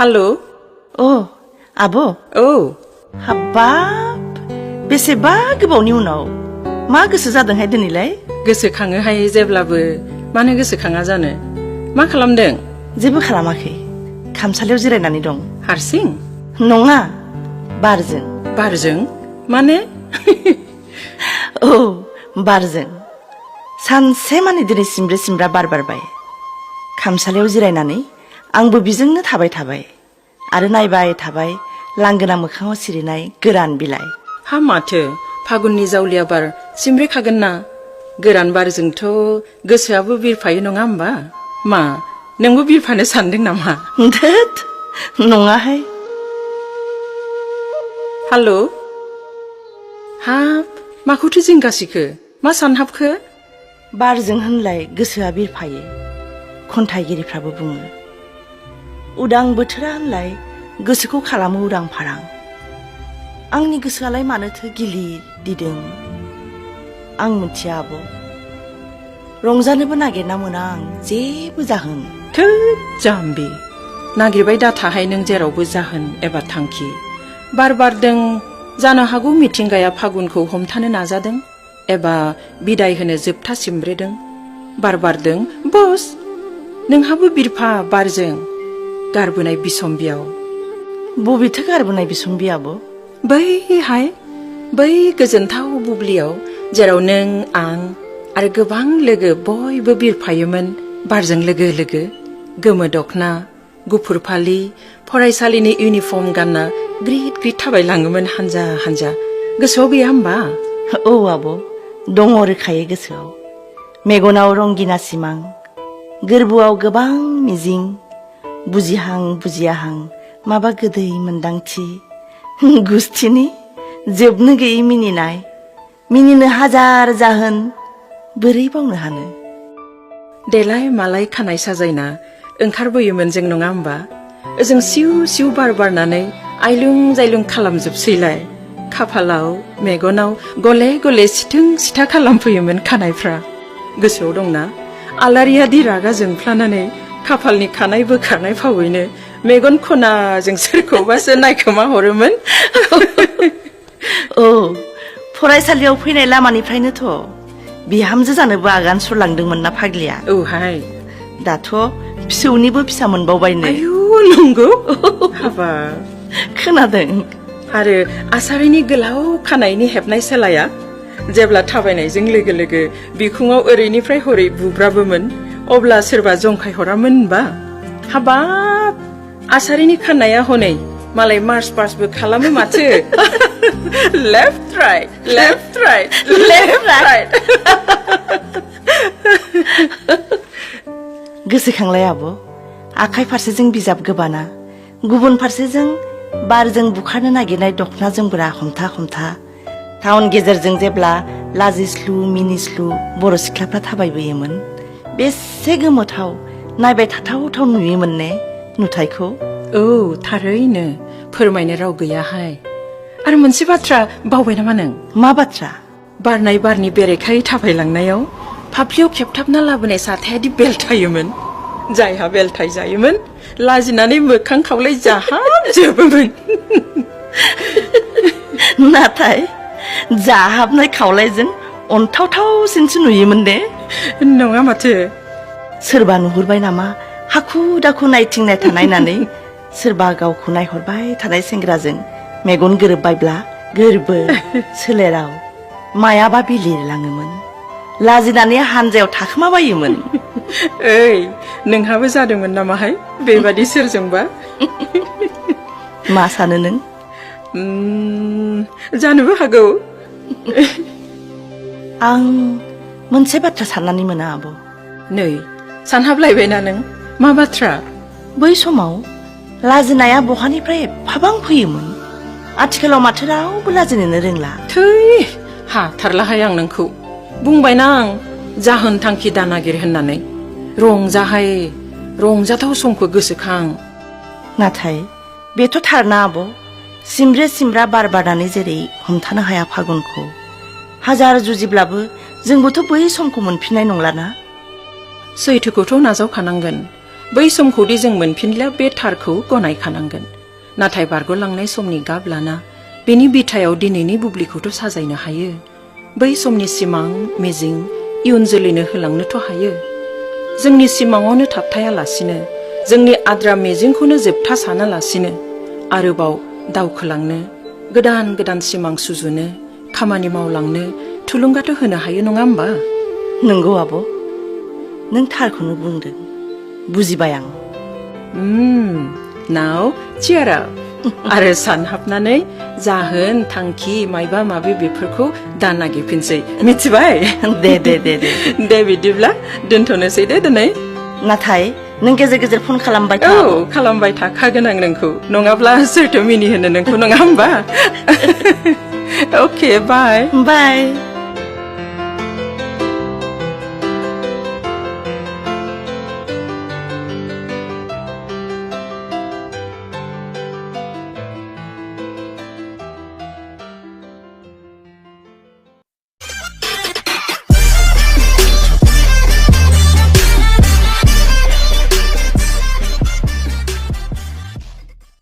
हेल' आब' औ हाबाब बेसेबा गोबावनि उनाव मा गोसो जादोंहाय दिनैलाय? गोसोखाङोहाय जेब्लाबो मानो गोसोखाङा जानो। मा खालामदों? जेबो खालामाखै, खामसालियाव जिरायनानै दं। हारसिं? नङा, बारजों। बारजों माने? औ बारजों। सानसे मानि दिनै सिमब्रे सिमब्रा बार बारबाय। खामसालियाव जिरायनानै आंबो बिजोंनो थाबाय आरो नायबाय थाबाय लांगोना मोखाङाव सिरिनाय गोरान बिलाइ। हा माथो फागुननि जावलिया बार सिमब्रेखागोन ना। गोरान बारजोंथ' गोसोआबो बिरफायो नङा होमबा? मा नोंबो बिरफानो सानदों नामा? धोत नङाहाय। हेल' हाब माखौथो जिंगासिखो? मा सानहाबखो? बारजों होनलाय गोसोआ बिरफायो, खन्थाइगिरिफ्राबो बुङो। उदां बोथोरा होनलाय गोसोखौ खालामो उरां फारां। आंनि गोसोआलाय मानोथो गिलिर दिदोम आं मिथिया आब'। रंजानोबो नागिरना मोना आं जेबो जाहोन। थोद जाम्बि, नागिरबाय दाथाहाय नों जेरावबो जाहोन एबा थांखि। बार बारदों जानो हागौ मिथिंगाया फागुनखौ हमथानो नाजादों एबा बिदाय होनो जोबथा सिमब्रेदों। बार बारदों बस, नोंहाबो बिरफा बारजों गारबोनाय बिसम्बियाव। बबेथो गारबोनाय बिसम्बि आब'? बैहाय बै गोजोनथाव बुब्लियाव जेराव नों आं आरो गोबां लोगो बयबो बिरफायोमोन बारजों लोगो लोगो। गोमो दखना, गुफुर फालि, फरायसालिनि इउनिफर्म गानना ग्रिद ग्रिद थाबायलाङोमोन हानजा हानजा। गोसोआव गैया होमबा? औ आब', दङ रोखायै गोसोआव। मेगनाव रंगिना सिमां, गोरबोआव गोबां मिजिं, बुजिहां बुजियाहां माबा गोदै मोन्दांथि, गुस्थिनि जोबनो गैयै मिनिनाय, मिनिनो हाजार जाहोन, बोरै बावनो हानो। देलाय मालाय खानाय साजायना ओंखारबोयोमोन जों नङा होमबा? ओजों सिउ सिउ बार बारनानै आइलुं जायलुं खालामजोबसैलाय। खाफालाव मेगनाव गले गले सिथों सिथा खालामफैयोमोन खानायफ्रा। गोसोआव दंना? आलारियादि रागा जोंफ्लानानै खाफालनि खानाय बोखारनाय फावैनो मेगन खनाजों सोरखौबासो नायखोमा हरोमोन। औ, फरायसालियाव फैनाय लामानिफ्रायनोथ' बिहामजो जानोबो आगान सुरलांदोंमोन ना फाग्लिया। औहाय, दाथ' फिसौनिबो फिसा मोनबावबायनो। आयु नंगौ? हाबा खोनादों। आरो आसारिनि गोलाव खानायनि हेबनाय सेलाया जेब्ला थाबायनायजों लोगो लोगो बिखुङाव ओरैनिफ्राय हरै बुब्राबोमोन, अब्ला सोरबा जंखाय हरामोन होनबा? हाबाब, आसारिनि खानाया हनै मालाय मार्च पासबो खालामो माथो। Left right left right left right. गोसोखांलाय आब', आखाइ फारसेजों बिजाब गोबाना, गुबुन फारसेजों बारजों बुखारनो नागिरनाय दखना जोमग्रा हमथा हमथा टाउन गेजेरजों जेब्ला लाजिस्लु मिनिस्लु बर' सिख्लाफ्रा थाबायबोयोमोन, बेसे गोमोथाव नायबाय थाथावथाव नुयोमोन ने नुथायखौ। औ थारैनो फोरमायनो राव गैयाहाय। आरो मोनसे बाथ्रा बावबाय नामा नों? मा बाथ्रा? बारनाय बारनि बेरेखायै थाबायलांनायाव फाफ्लियाव खेबथाबना लाबोनाय साथायादि बेलथायोमोन, जायहा बेलथाय जायोमोन लाजिनानै मोखां खावलाय जाहाबजोबोमोन। नाथाय जाहाबनाय खावलायजों अनथावथावसिनसो नुयोमोन ने। नङा माथो। सोरबा नुहुरबाय नामा हाखु दाखु नायथिंनाय थानायनानै सोरबा गावखौ नायहरबाय थानाय सेंग्राजों मेगन गोरोबबायब्ला गोरबो सोलेराव मायाबा बिलिरलाङोमोन, लाजिनानै हानजायाव थाखोमाबायोमोन। ओइ, नोंहाबो जादोंमोन नामाहाय बेबादि सोरजोंबा? मा सानो नों? जानोबो हागौ। आं मोनसे बाथ्रा साननानै मोना आब'। नै सानहाबलायबायना नों? मा बाथ्रा? बै समाव लाजिनाया बहानिफ्राय एफाबां फैयोमोन, आथिखालाव माथो रावबो लाजिनोनो रोंला। थै हाथारलाहाय आं नोंखौ। बुंबायना आं जाहोन थांखि दानागिर होननानै। रंजाहाय, रंजाथाव समखौ गोसोखां। नाथाय बेथ' थारना आब'। सिमब्रे सिमब्रा बार बारनानै जेरै हमथानो हाया फागुनखौ, हाजार जुजिब्लाबो जोंबोथ' बै समखौ मोनफिननाय नंलाना। सैथोखौथ' नाजावखानांगोन। बै समखौदि जों मोनफिनला बे थारखौ गनायखानांगोन। नाथाय बारग'लांनाय समनि गाब लाना बेनि बिथायाव दिनैनि बुब्लिखौथ' साजायनो हायो। बै समनि सिमां मिजिं इयुन जोलैनो होलांनोथ' हायो। जोंनि सिमाङावनो थाबथायालासिनो जोंनि आद्रा मिजिंखौनो जोबथा सानालासिनो आरोबाव दावखोलांनो गोदान गोदान सिमां सुजुनो खामानि मावलांनो थुलुंगाथ' होनो हायो नङा होमबा? नंगौ आब', नों थारखौनो बुंदों, बुजिबाय आं। नाव cheer up आरो सानहाबनानै जाहोन थांखि मायबा माबि बेफोरखौ दा नागिरफिनसै, मिथिबाय? दे दे दे दे दे बिदिब्ला दोनथ'नोसै दे दिनै। नाथाय नों गेजेर गेजेर फन खालामबाय था। औ खालामबाय थाखागोन आं नोंखौ, नङाब्ला सोरथो मिनिहोनो नोंखौ, नङा होमबा? अके बाय बाय।